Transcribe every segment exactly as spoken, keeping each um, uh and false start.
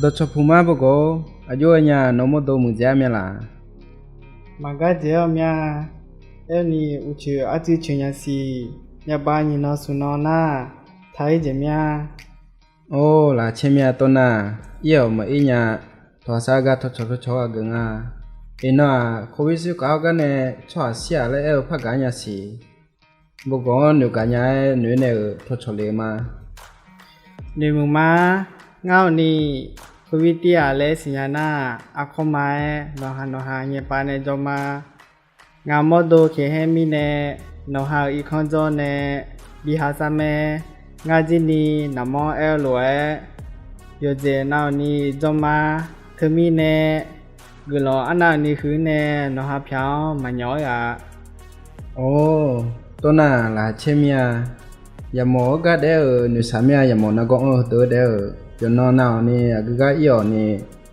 Dawqcawq puq ma bawgawq-or, aqjox-aer nya nawr mawrdo muiqdzaeq-ar mya laq? Maqgar dzaeq-awr mya. Aerni uqcoeq arcuiv coeq nya siq. Nyavbav nyiq nan smq nan nar, taq-ir jeq mya. Or, laqcaer mya tawr nar, ir-awq maqir nya. Tawqha sar gar tawcawq tawcawq ghaq geuf nga. Iqnan-aq, covid shir kaq-awr gar nae tsawrhaq shir-aq laer aer-eu par gaq nya siq. Bawgawq-anr noeqgaq nya-aer noeq-aer nae-euq tawcawq le-eu ma. Noeqmuiq ma. Ngar-awq ni, covid tir-aq laer siqnya nar, aqkawr ma-aer nawqha nawqha nyaepav nae jawr ma. Ngaq mawrdo keqhaer mirnae, nawqha-euq irkanr jawr nae bi ha sar mae. Ngar jir ni naqmanr aer-eu lof-aer, yawqjeq nav-euq ni jawr ma. Teumirnae, guiqlanq arnav-euq ni huiq nae nawqha pyaq-anr maqnyawq-ar gaq. Or, tawr nar laqcaer mir-a. Yamawq-eu gar daef-euq noeqshaq mir-a. Yamawq nargawr anr-eu heudeuq-eu daef-euq yawqnan nav-awq ni aqgeu gar ir-awq ni,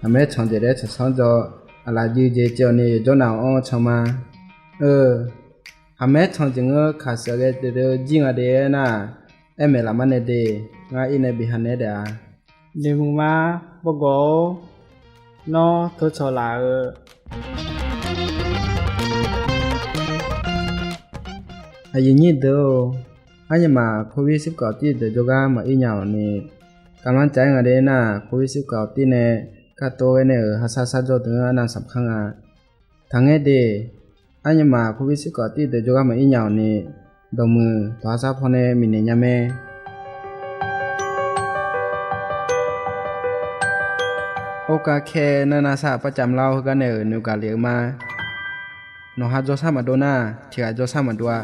haqmaer tsanq jeq daef-aer tsaqsanr jawr, aqlaf juiv jeq caev-awq ni yawqjawr nav-awq anr can ma. Eu, haqmaer tsanq jeq ngeur kaq sheuq ghae deuq deuq jir nga de aernar, aer maeq laf mar nae de. Ngar ir nae bi ha naeq-aer daef-a. Noeqmuiq ma, bawgawq-or, nawr tawcawq laf-eu. Aqyuif nyir deuq-or, arnyamaf covid shir kawq tir deuq jawrgar maqir nya-awq ni, kavlanr cav-aer nga de aernar, covid shir kawq tir nae, kartov ghae nae-euq ha sar sar jawr deuq-anr arnav sanqpaq kar nga. Taqngaer de, arnyamaf covid shir kawq tir deuq jawrgar maqir nya-awq ni, dawqmuiq tawqha sar paw nae miqnaeq nya mae. Or, kavkae nar nav sar-aq par cavlar-awr heugar nae-euq noeqgaq lef-eu ma. Nawqha jawrsar maqdov nar, tiq ghaq jawrsar maqdov-a.